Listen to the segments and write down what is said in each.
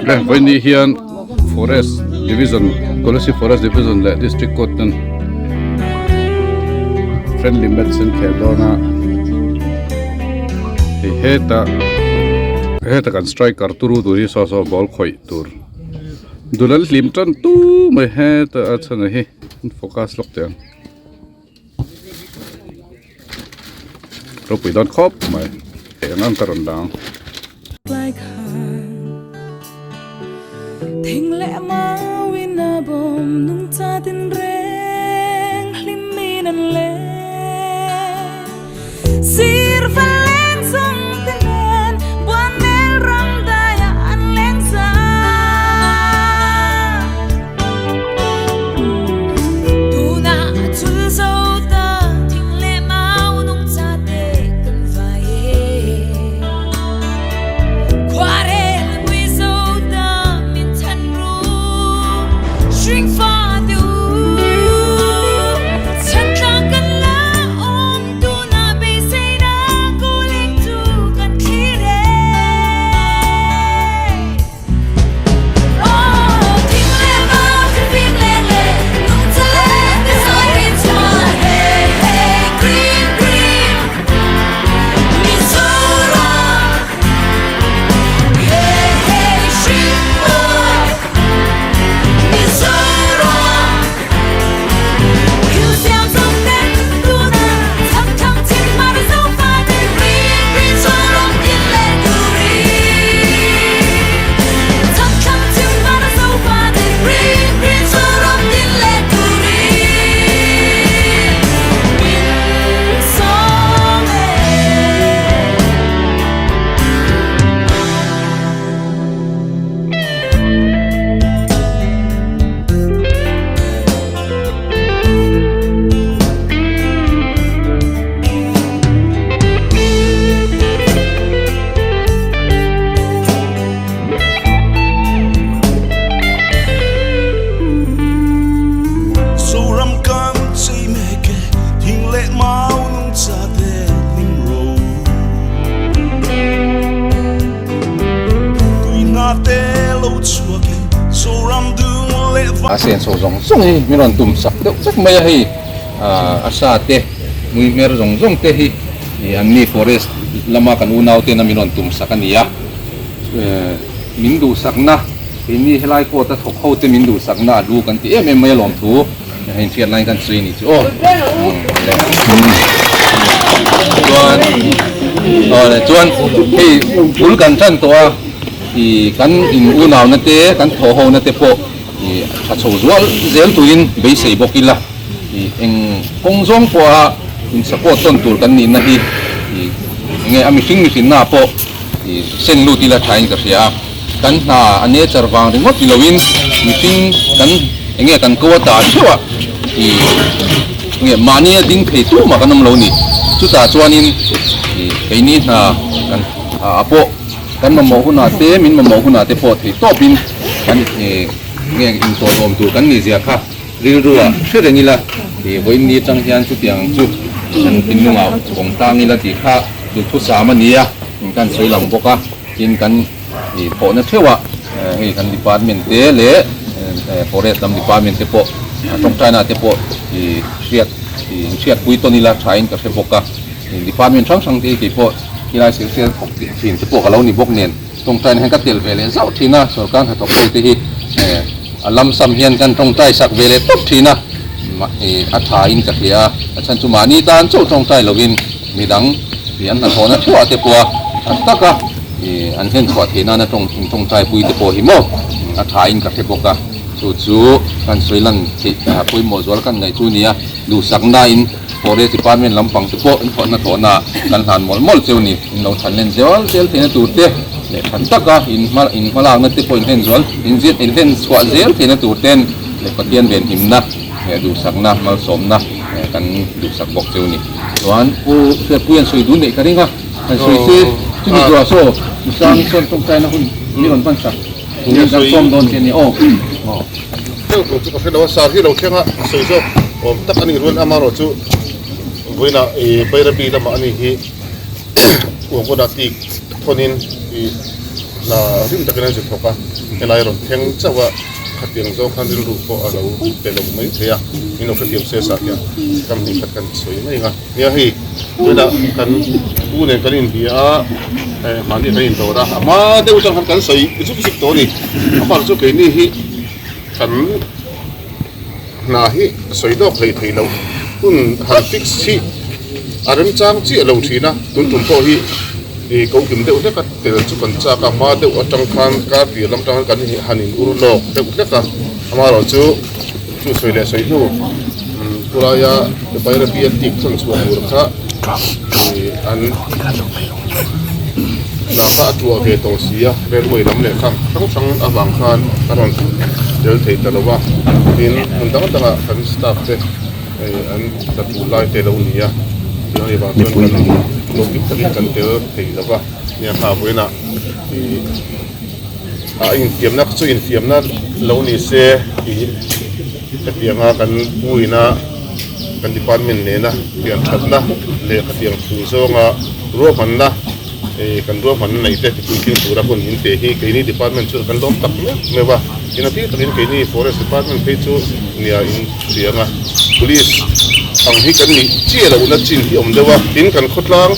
Le vawiin hian forest division Kolasib forest division leh district court ten friendly match an khel dawn a hei hetah heta kan striker turu tur hi saw saw ball khawih tur dul an hlim tan tu mai hetah a chhan a hi an focus lawk teh ang. Ropui dawn khawp mai eng ang ka rawn dang. A senso zawng zawng hi min rawn tum sak deuh vek mai a hei a sa te mui hmer zawng zawng te hi an ni forest lama kan unau ten a min rawn tum sak a ni a min duhsakna keini helai court a thawk ho te min duhsakna a lu kan ti em em mai alawm thu hei hriat lai kan sawi a ni chu aw chuan awle chuan hei bul kan tan tawh a ih kan in unau na te kan thawh ho na te pawh ih tha chho zual zel turin beisei bawk ila ih eng kawng zawng pawha in support tawn tur kan nihna hi ih enge a mihring mihrinna pawh ih sen lut ila thain ka hria a kan hna a nature vang ringawt ni loin mihring kan enge kan ko a ta theuh a ih enge mahni a ding thei tu mah kan awm lo ni chutah chuanin ih keini hna kan ah pawh Kan mamawh hunah te, min mamawh hunah te pawh thei tawpin kan nge intawihawm tur kan nih zia kha rilru ah hre reng ila, ih vawiin ni atang hian chutiang chu kan thinlungah awm tang ila tih kha duhthusam a ni a, kan sawi lang bawk a, tin kan ih thawhna theuh ah hei kan department te leh forest lam department te pawh tawngtaina te pawh ih hriat ih inhriatpui tawn ila thain ka hre bawk a, department hrang hrang te hi keipawh. Khilai sir sel thawk tih thin te pawh ka lo ni bawk nen tawngtaina hian ka tel ve leh zauh thin a, sorkar hnathawk ho te hi a lam sam hian kan tawngtai sak ve leh tawp thin a, a tha in ka hria a, a chhan chu mahni tan chauh tawngtai lovin midang an hnathawhna thuah te pawha tha taka an hlen chhuah theih nana tawngtai pui te pawh hi maw a tha in ka hre bawk a, chu chu kan sawi lan theih pawimawh zual kan ngaih chu nia duhsaknain. Forest Department lampang te pawh in thawhna thawhna kan hlan mawlh mawlh cheu ni. In lo than len zel zel theihna tur te leh than taka in hma in hmalakna te pawh in hlen zual in zir in hlen chhuah zel theihna tur ten leh Pathian venhimna leh duhsakna malsawmna kan duhsak bawk cheu ni. Chuan Pu Hriatpuii an sawi dun neih ka ring a, han sawi se chumi zuah saw Misang sawn tawngtaina hun mi rawn hman sak turin kan sawm dawn che nia aw. Deuh tur chu ka hre lo a, sar hi lo thleng a, a sawi zawk awm tak a nih rual amaherawh chu vawiinah ih Bairabi lamah a nih hi Uangkawnah tik thawnin ih Hna rim takin an zir thawk a, helai rawn thleng chauh a, khatiang zawng khan rilru pawh a lo pe lo mai thei a, min lo hrethiam se sa hian kam hnih khat kan sawi mai ang a. Nia hei tunah kan pu nen kan inbia a, mahni kan indawr a, a hma deuh atang khan kan sawi zuk zuk tawh a ni, amah chu keini hi kan hna hi sawi lawk hlei thei loh hun han fix hi a remchang chiah lo thin a, tun tum pawh hi ih ko kim deuh hlek a tel chu kan chak a, hma deuh atang khan kar tir lam atang khan kan han in ur lawk deuh hlek a, amaherawh chu chu sawi leh sawi hnu khulaia Bairabi a tip thawn chhuah tur kha ih an hna kha a tuah ve tawh si a, railway lam leh khang hrang hrang avang khan a rawn tel thei ta lo a, tin hmun dang dangah kan staff te hei an tla tul lai te lo ni a, chuan hei vang chuan kan hlawhtling takin kan tel thei lo va, nia kha vawiinah ih a infiamna chu infiamna lo ni se ih hetianga kan puina kan department nena pianthatna leh khatiang thu zawnga ruahmanna ih kan ruahmanna neih te tipuitling tura hun in pe hi keini department chuan kan lawm tak meuh meuh a, ina bik takin keini forest department phei chu nia in hriang a, police ang hi kan nih chiah lohna chin hi awm deuh a, tin kan khawtlang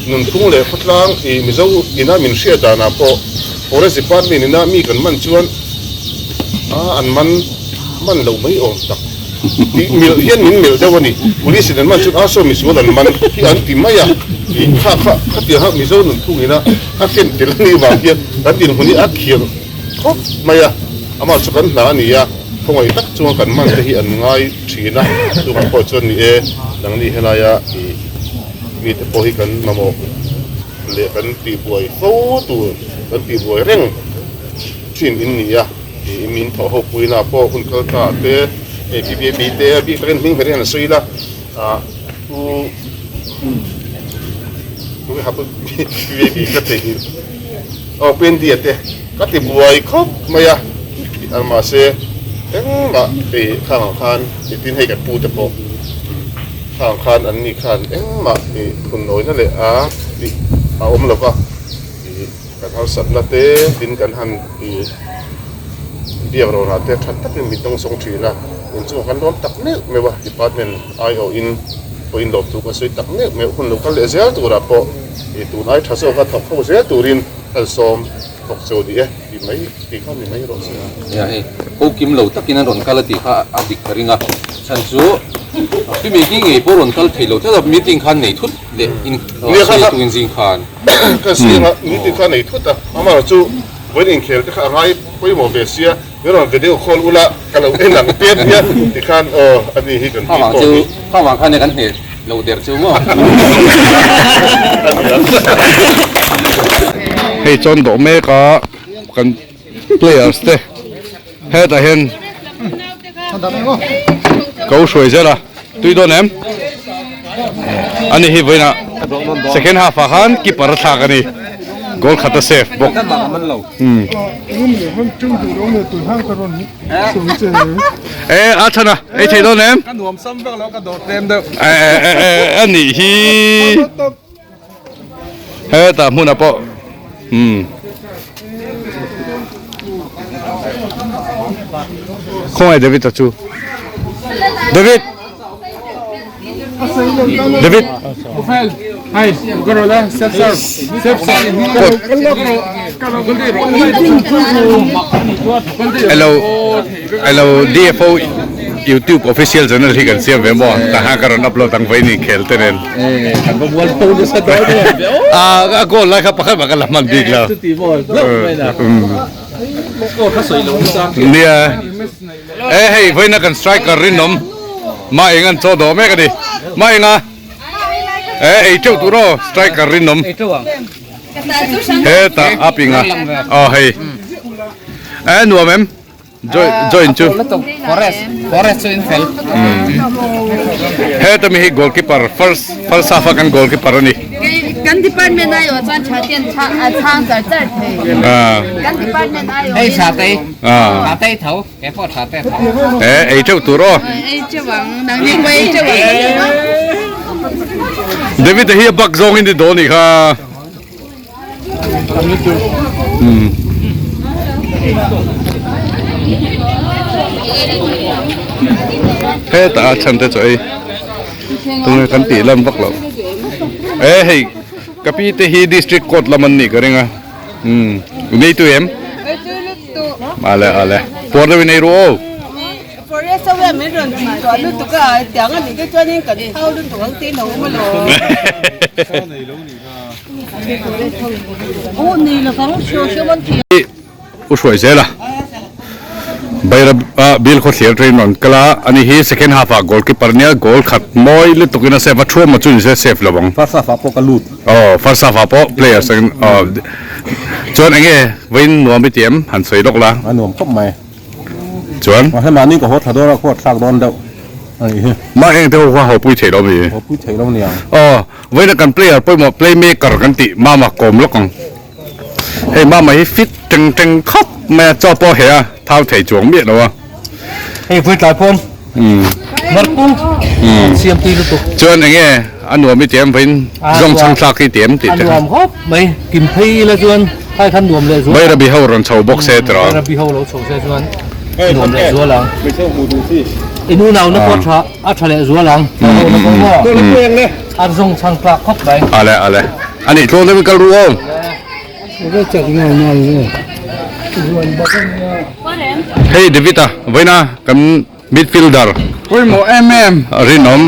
nunphung leh khawtlang ih Mizo ina min hriat danah pawh forest department ina mi kan man chuan a an man man loh mai awm tak. Tih milh hian min milh deuh a ni. Police in an man chuan a saw misual an man hi an ti mai a. Tih kha kha khatiang kha Mizo nun thungin a a ken tel a nih vang hian kan dinhmun hi a khir khawp mai a. Amah chu kan hna a ni a, khawngaih tak chunga kan man te hi an ngai thin a. Chuvang pawh chuan ni e, nangni helaia ih mite pawh hi kan mamawh leh kan tihbuai fo tur kan tihbuai reng thin in ni a. Ih min thawh ho puina pawh hun kal ta te hei PBAB te a bik takin hming hmer hian a sawi la ah pu pu ha pu PBAB ka theihnghilh aw pu Andy a te ka ti buai khawp mai a an mahse engmah hei khang ang khan tin hei kan pu te pawh khang khan an ni khan engmah ih phun nawina leh a tih a awm lova ih. Kan harsatna te tin kan han ti biak rawhna te tha takin min dawngsawng thin a, in chungah kan lawm tak meuh meuh a, department aiawhin pawhin lawmthu kan sawi tak meuh meuh hun lo kal leh zel turah pawh ih tun ai tha zawka thawk ho zel turin kan sawm thawk cheu ni e tih mai tih kha ni mai rawh se. Nia hei ko kim lo takin an rawn kal a tih kha a dik ka ring a, chhan chu pi meeting ngei pawh rawn kal thei lo tlat a, meeting khan nei thut leh in sawi tuin zing khan. Ka zingah meeting kha nei thut a, amaherawh chu vawiin inkhel te kha a ngai pawimawh ve sia, min rawn video call ula ka lo en ang te nia tikhan aw a ni hi kan tih pawh hi. Kha vang khan kan hneh lo der chu maw. Hei chuan dawh mek a kan players te hetah hian ko hruai zel a tui dawn em ani hi vawiinah second half ah khan keeper a thlak a ni goal khat a save bawk e a chhan a ei thei dawn em e e e a nih hi. Hetah hmunah pawh umm khawngaih David a chu David David Hello Hello DFO YouTube official channel hi kan siam ve maw tah ka rawn upload ang vawiin inkhel te nen. Kan va mual pho nasa dawn em ve aw. A goal lai kha pakhat mah ka la hman bik lo. Chuti maw hlauh mai na. Score kha sawi lo nasa. Nia. E hei vawiina kan striker rinawm ma eng an chaw dawh mek a ni. Ma enga e ei teuh tur aw striker rinawm. Hetah a pinga aw hei. E nuam em? Join chu. Forest Forest chu in fel. Heta mi hi goalkeeper first first half a kan goalkeeper ani. Kan department ai aw chuan tha ten tha a chhang char char thei. Kan department ai aw. Ei tha te. Tha te tho. Ke pawh tha te tho. E ei teuh tur aw. Ei teuh ang. Nang ni pawh ei teuh ang. David a hi a bak zawng in ti dawn nih kha. Um. Hetah a chhan te chu ei tunge kan tih lam vak loh e hei ka pi te hi district court lam an nih ka ring a um nei tu em ale ale puar deuh in ei ru aw. Forest ho hian min rawn tih tawh lutuk a, tiang a nih te chuanin kan thau lutuk ang te lo awm alawm. U hruai zel a, Baira Bill khaw thlir train rawn kal a, ani hi second half ah goalkeeper nia goal khat mawi lutuk in a save a, thuam a chu ni se save lo ang. First half ah pawh ka lut. Aw first half ah pawh players ang aw chuan enge vawiin nuam i ti em han sawi lawk la. A nuam khawp mai. Chuan. Mahse mahni ka haw thla dawn a, khuat thlak dawn deuh a nih hi. Mah eng te ho kha haw pui theih lo mi? Haw pui theih lo niang. Aw, vawiin a kan player pawimawh play maker kan tih Mama kawm lawk ang. Hei Mama hi fit teng teng khawp mai a, chaw pawh a heh a, thau thei chuang miah lo a. Hei vawi tlai pawn Marpu siam tui lutuk. Chuan eng nge a nuam i ti em vawiin zawng chhang thlak i ti em tih te kha. A nuam khawp mai, kim phei ila chuan khai khan nuam leh zual. Bairabi ho rawn chho bawk se tiraw. Bairabi ho lo chho se chuan nuam leh zual ang. In unau na pawh tha a tha leh zual ang. A zawng chhang tlak khawp mai. Ale ale ani tlawn deuhin kal ru aw. Hei David a vawiina kan midfielder Pawimawh em em. Rinawm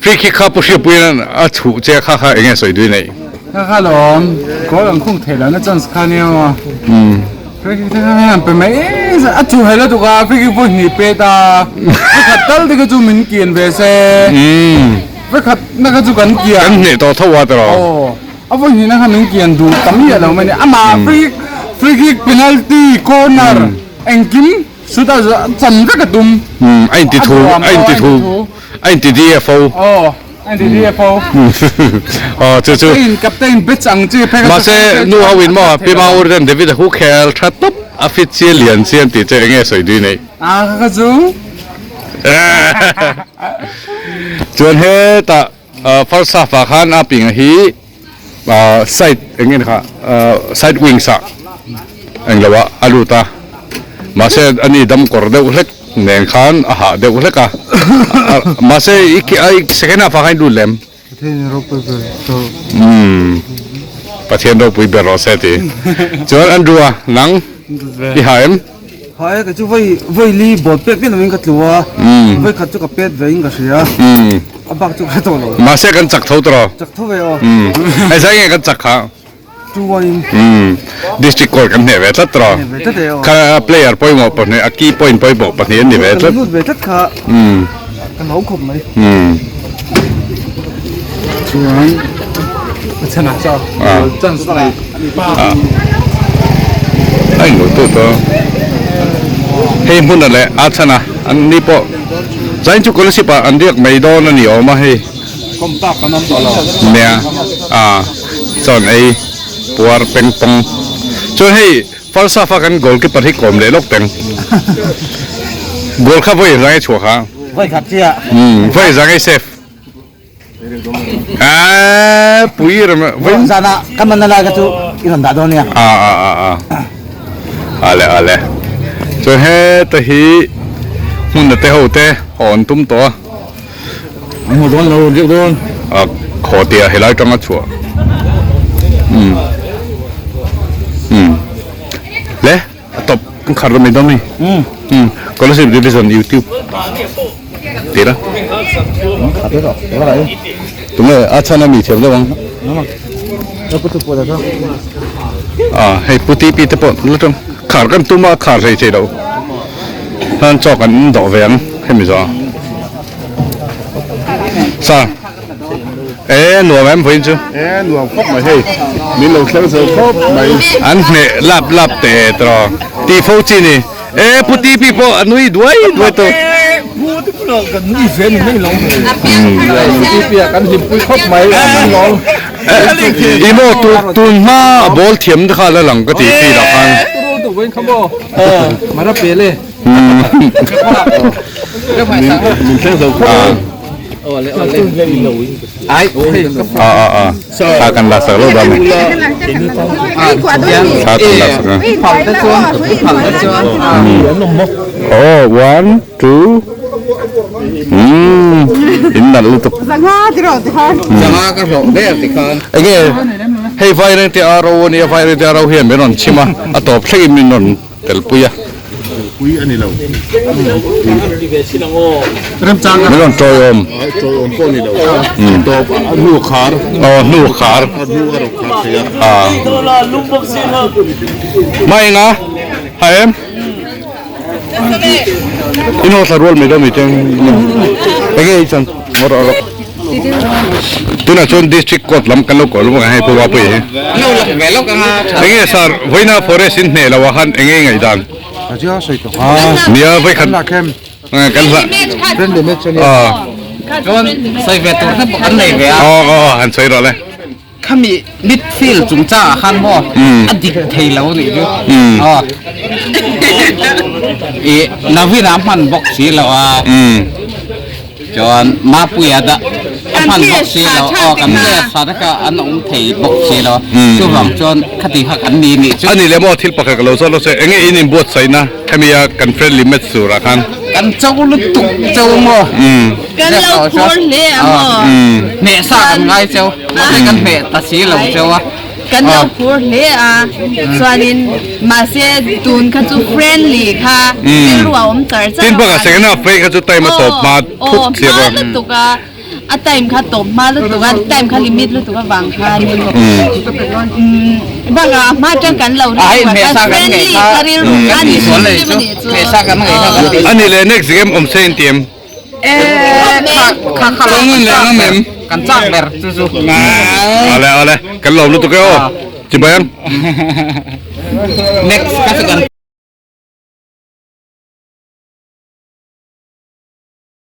free kick kha Pu Hriatpuiin a chhuh che kha kha enge sawi dui neih? Kha kha lawm goal an khung theih lohna chance kha nia maw free kick te kha hian pe mai a chuh hel lutuk a free kick vawi hnih pet a pakhat tal te kha chu min kian ve se pakhat na kha chu kan kian Kan hneh tawh tho a tiraw? Aw A vawi hnihna kha min kian duh ta miah lo mai a ni. Amah free free kick, penalty, corner engkim shoot a chan vek a tum. A inti thu, a inti thu, a inti DFO. Aw, a inti DFO. Aw, chu chu. Captain, captain batch ang chi phei kha chu. Mahse nu ho in maw Pi Maur ten David a hu khel tha tawp a fit chi a lian chi an tih che enge sawi dui neih. A kha kha chu. Chuan hetah. First half ah khan a pinga hi side eng nge ni kha side wings ah eng lo ah a lut a mahse ani dam kawr deuh hlek nen khan a hah deuh hlek a mahse i second half ah khan i lut lem umm Pathian ropui ber rawh se ti chuan Andrew a nang i hah em? Hai ka chu vawi vawi li ball pek miah lovin ka tlu a vawi khat chu ka pet ve in ka hria a bak chu ka hre tawh lo. Mahse kan chak tho tawh. Chak tho ve aw. Hei zai nge kan chak kha? 2-1 in. District court kan hneh ve tlat tawh. Hneh ve tlat e aw. Kha player pawimawh pahnih a key point pawimawh pahnih an ni ve tlat. Kan lut ve tlat kha ka lo khawp mai. Chuan a chhan ah chaw chance nei pa. A in tu to hei hmun a leh a chhan a an ni pawh zain chu scholarship ah an riak mai dawn a ni awm a hei nia a chuan ei puar peng pawng chuan hei first half a kan goalkeeper hi kawm leh lawk teng goal kha vawi zang ei chhuah kha vawi khat chiah vawi zang ei safe. Eee pui rem vawi zana ka man na lai ka chu i rawn dah dawn nia. A a a a ale ale chuan heta hi hmun a te ho te hawn tum tawh a. An haw dawn lo deuh dawn. A khaw tia helai tanga chhuah um um le a tawp kan khar mai dawn a ni um Kolasib division youtube tih la tunge a chhan a mi thiam deuh ang a hei pu TP te pawh la tang khar kan tum a khar hlei thei lo hlan chaw kan dawh ve ang hemi zawh sa. E nuam em vawiin chu. E nuam khawp mai hei min lo thleng zo khawp mai. An hneh lap lap teh tawh tih fo chi ni. E pu TP pawh a nui duai duai tawh. Pu te pawh kan nui ve ni mai lo. TP ah kan hlimpui khawp mai an lawm. I maw tu tun hma a ball thiam te kha la lang ka tih field ah khan. Mara pele. Min thleng zo khawp mai. A a a thla kan la sak lo ba mai thla kan la sak a oh one two umm in nalh lutuk Zanga ka hlawh ber tikhan. Enge hei vairengte a ro ania vairengte a ro hian min rawn chim a a tawp thlengin min rawn telpui a. Pui a ni lo. Min rawn tawiawm. Tawiawm pawh a ni lo. Tawp a hnu a khar. Aw hnu a khar. A hnu a rawn khar thei a. Mai enga? Ha em? In haw thla rual mai dawn mi te. Enge i chan? Ngaw rawh rawh. Tunah chuan district court lam kan lo kawh lawk ang hei pu Bapui hi. Enge sir vawiina forest in hneh loh ah khan enge i ngaihdan? Nia vawikhat kan hla Chuan sawi ve tur te pawh kan nei ve a. Aw aw han sawi rawh le. Khami midfield chungchang ah khan maw a dik thei lo nih chu. Aw i Navin a hman bawk si lo a. Chuan Mapuia dah a hman bawk si lo aw kan player tha te kha an awm thei bawk si lo chuvang chuan khati kha kan ni nih chu. A ni leh maw thil pakhat ka lo zawt lo che enge in inbuatsaihna hemi a kan friendly match turah khan. Kan cho lutuk cho maw. Kan lo phur hle a maw. Hneh sa kan ngai cheu mahse kan hneh ta si lo cheu a. Kan lo phur hle a, chuanin mahse tun kha chu friendly kha rilru a awm char char Tin bakah second half phei kha chu time a tawp hma thut chiah a. Aw hma lutuk a, a time kha tawp hma lutuk a, time kha limit lutuk avang khanin bakah a hma atang kan lo rilru a kha friendly kha rilru kha ni hrim hrim a nih chu. A nih leh next game awm se intiam. Kan chak ber chu chu. Ale ale kan lawm lutuk e aw. Chibai ang. Next ka chu kan.